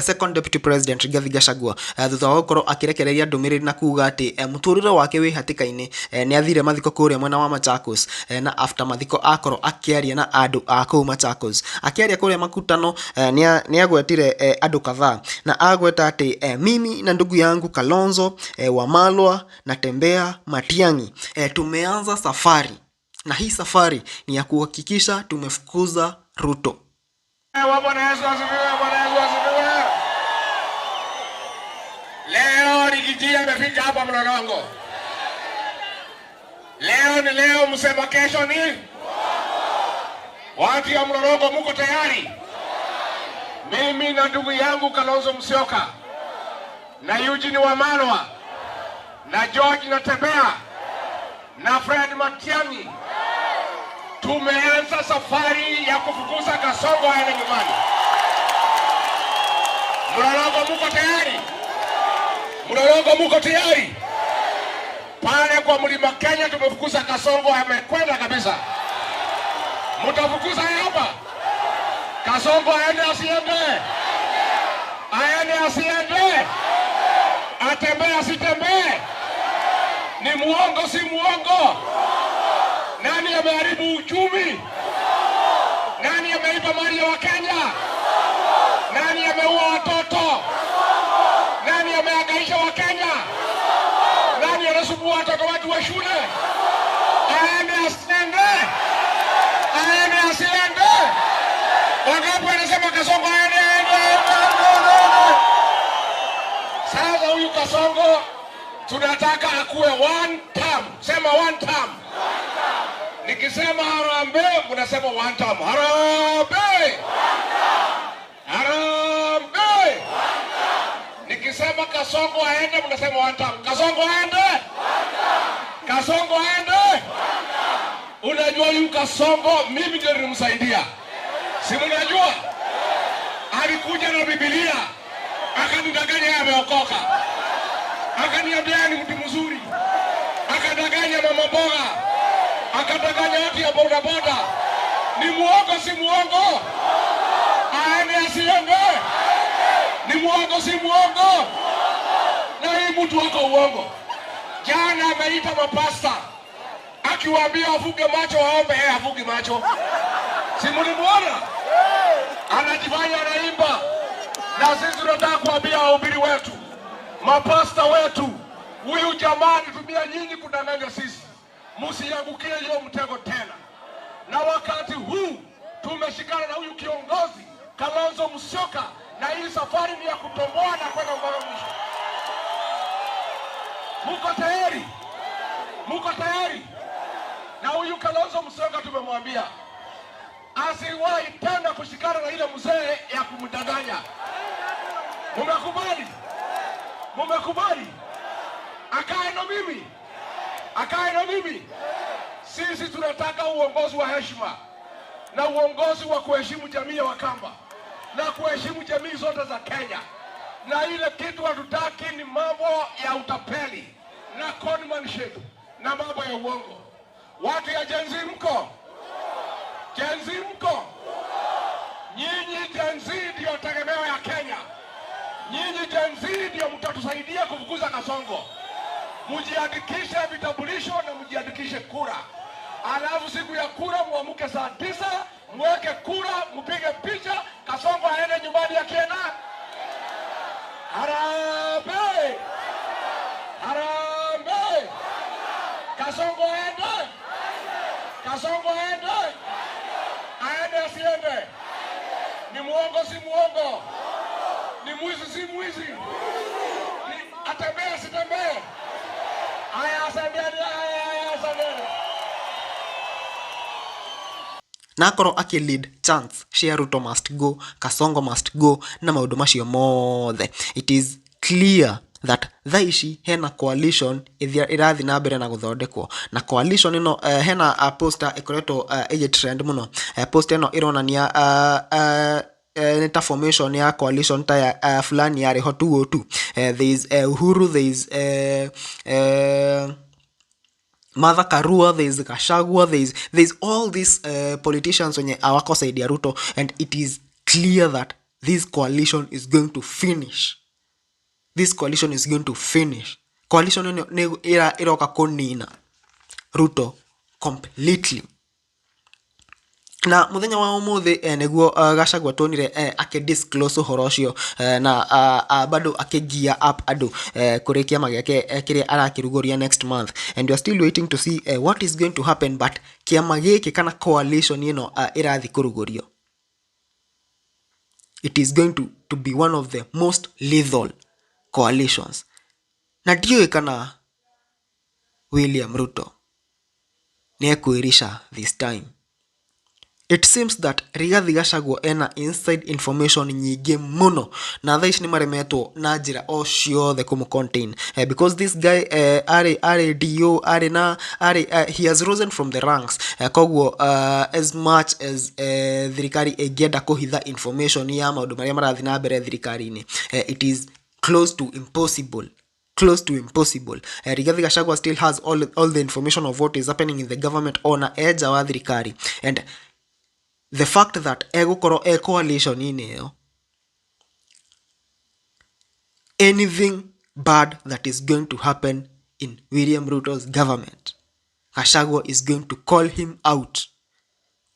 Second Deputy President Rigathi Gachagua thutha wa gũkorwo akĩrekereria ndũmĩrĩri na kuga atĩ mũtũrĩre wake wĩ hatĩka-inĩ. Nĩ athire mathiko kũrĩa mwena wa Machakos na after mathiko akorwo akĩaria na andũ a kũu Machakos. Akĩaria kũrĩa makutano nĩ agwetire andũ kadhaa na agweta atĩ mimi na ndugu yangu Kalonzo Wamalwa Natembeya Matiang'i tumeanza safari na hii safari ni ya kuhakikisha tumefukuza Ruto. Bwana Yesu asifiwe! Bwana Yesu asifiwe! Leo Riggy G amefika hapa Mlolongo. Leo ni leo, msema kesho ni watu ya Mlolongo, muko tayari? Mimi na ndugu yangu Kalonzo Musyoka na Eugene Wamalwa na George Natembeya na Fred Matiang'i tumeanza safari ya kufukuza Kasongo aende nyumbani. Mlolongo muko tayari? Mlolongo muko tayari? Pale kwa Mlima Kenya tumefukuza Kasongo, amekwenda kabisa. Mtafukuza hapa? Kasongo aende asiende? Aende asiende? Atembee asitembee? Ni muongo si muongo? Nani ameharibu uchumi? Nani ameiba mali ya Wakenya? Nani ameua watoto? Nani amehangaisha Wakenya? Nani anasumbua watoto wetu wa shule? Aende asiende? Aende asiende? Wangapi wanasema Kasongo aende, aende, aende, aende, aende? Sasa huyu Kasongo tunataka akuwe one term. Sema one term. Nikisema harambee, mnasema one term. Harambee! Harambee! Nikisema Kasongo aende, mnasema one term. Kasongo aende? Kasongo aende? Unajua huyu Kasongo mimi ndio nilimsaidia. Si mnajua? Alikuja na Biblia akanidanganya yeye ameokoka, akaniambia ni mtu mzuri, akadanganya mama mboga, akadanganya watu ya bodaboda. Ni muongo si muongo? Aende asiende? Ni muongo si muongo? Na hii mtu wako uongo. Jana ameita mapasta akiwaambia wafunge macho waombe, yeye hafungi macho. Si mlimuona? Anajifanya anaimba. Na sisi tunataka kuambia wahubiri wetu, mapasta wetu, huyu jamaa alitumia nyinyi kudanganya sisi. Msiangukie hiyo mtego tena. Na wakati huu tumeshikana na huyu kiongozi Kalonzo Musyoka, na hii safari ni ya kutomboa na kwenda mpaka mwisho. Muko tayari? Muko tayari? Na huyu Kalonzo Musyoka tumemwambia asiwahi tena kushikana na ile mzee ya kumdanganya. Mumekubali? Mumekubali? Akae na mimi, akae na mimi. Sisi tunataka uongozi wa heshima na uongozi wa kuheshimu jamii ya Wakamba na kuheshimu jamii zote za Kenya, na ile kitu hatutaki ni mambo ya utapeli na conmanship na mambo ya uongo. Watu ya Gen Z mko? Gen Z mko? Nyinyi Gen Z ndio tegemeo ya Kenya. Nyinyi Gen Z ndio mtatusaidia kufukuza Kasongo. Mjiandikishe vitambulisho na mjiandikishe kura. Alafu siku ya kura muamuke saa 9, muweke kura, mpige picha, Kasongo aende nyumbani akienda. Harambee! Harambee! Kasongo aende? Kasongo aende? Aende asiende? Ni muongo si muongo? Ni mwizi si mwizi? Ni atembee asitembee? Haya, asanteni, haya, haya, asanteni. Na akorwo akĩ lead chants cia Ruto must go, Kasongo must go na maũndũ macio mothe. It is clear that thaa ici hena coalition ĩrathiĩ na mbere na gũthondekwo, na coalition ĩno hena poster ĩkoretwo ĩgĩ trend mũno. Poster ĩno ĩronania nĩ ta formation ya coalition ta ya fulani yarĩ ho 202. There is Uhuru, there is Martha Karua, there is Gachagua, there is all these politicians wenye hawako side ya Ruto, and it is clear that This coalition is going to finish. This coalition is going to finish. Coalition ĩno nĩ ĩroka kũnina Ruto completely. Na muthenya wa umuthi niguo Gachagua tuonire akĩ disclose ũhoro ũcio na bado akĩ gear up andũ kũrĩ kĩama gĩake kĩrĩa arakĩrugũria next month, and we are still waiting to see what is going to happen, but kĩama gĩkĩ kana coalition ĩno ĩrathiĩ kũrugũrio, it is going to be one of the most lethal coalitions, na ndiũĩ kana William Ruto nĩ ekwĩrica this time. It seems that Rigathi Gachagua ena inside information nyingĩ mũno, na thaa ici nĩ maremetwo na njĩra o ciothe kũmũ contain, because this guy arĩ DO, arĩ na arĩ he has risen from the ranks, koguo as much as thirikari ĩngĩenda kũhitha information ya maũndũ marĩa marathiĩ na mbere thirikari-inĩ, it is close to impossible, close to impossible. Rigathi Gachagua still has all the information of what is happening in the government ona eja wa thirikari, and the fact that egũkorwo e coalition-inĩ ĩyo, anything bad that is going to happen in William Ruto's government, Gachagua is going to call him out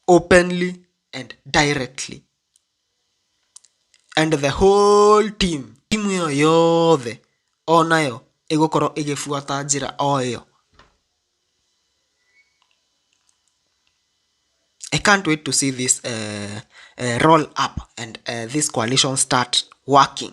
openly and directly, and the whole team, timu ĩyo yothe onayo ĩgũkorwo ĩgĩbuata njĩra o ĩyo. I can't wait to see this roll up and this coalition start working.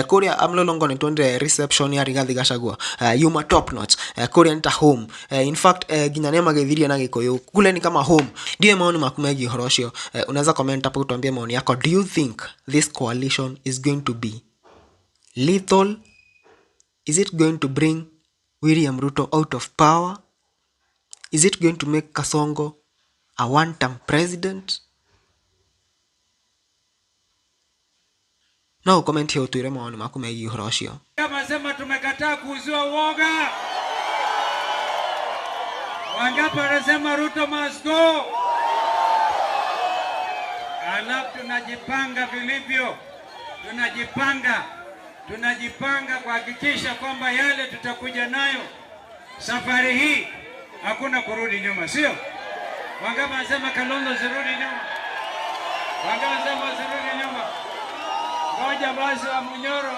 Kuria Mlolongo nĩ tuonire reception ya Rigathi Gachagua yuma top notch. Kuria nĩ ta home. In fact, nginya nĩ magĩthirie na Gĩkũyũ kule ni kama home. Ndiye maoni maku megiĩ ũhoro ũcio. Unaweza comment hapo utuambie maoni yako. Do you think this coalition is going to be lethal? Is it going to bring William Ruto out of power? Is it going to make Kasongo a one-term president? No comment here utwire maoni maku megiĩ ũhoro ũcio. Kama sema tumekataa kuuziwa uoga. Wangapi wanasema Ruto must go? Alafu tunajipanga vilivyo, tunajipanga kuhakikisha kwamba yale tutakuja nayo safari hii hakuna kurudi nyuma, sio? Wangapi wanasema Kalonzo sirudi nyuma? Wangapi wanasema sirudi nyuma? Ngoja basi wa Munyoro,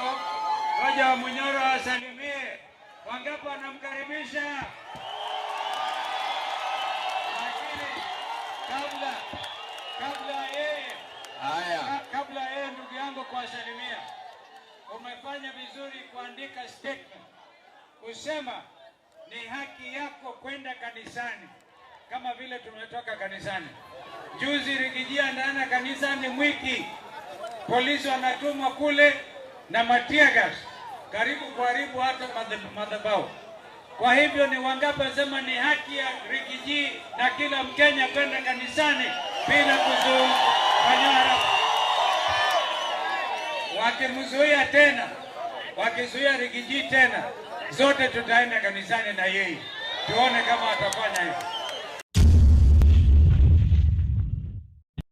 ngoja wa Munyoro asalimie. Wangapi wanamkaribisha? Lakini kabla yeye, Haya. kabla yeye ndugu yangu kuwasalimia, umefanya vizuri kuandika statement kusema ni haki yako kwenda kanisani, kama vile tumetoka kanisani juzi. Riggy G anaenda kanisani Mwiki, polisi wanatumwa kule na matear gas karibu kuharibu hata madhabahu. Kwa hivyo ni wangapi wanasema ni haki ya Riggy G na kila Mkenya kwenda kanisani bila kufanyiwa? Wakimzuia tena, wakizuia Riggy G tena, zote tutaenda kanisani na yeye, tuone kama atafanya hivyo.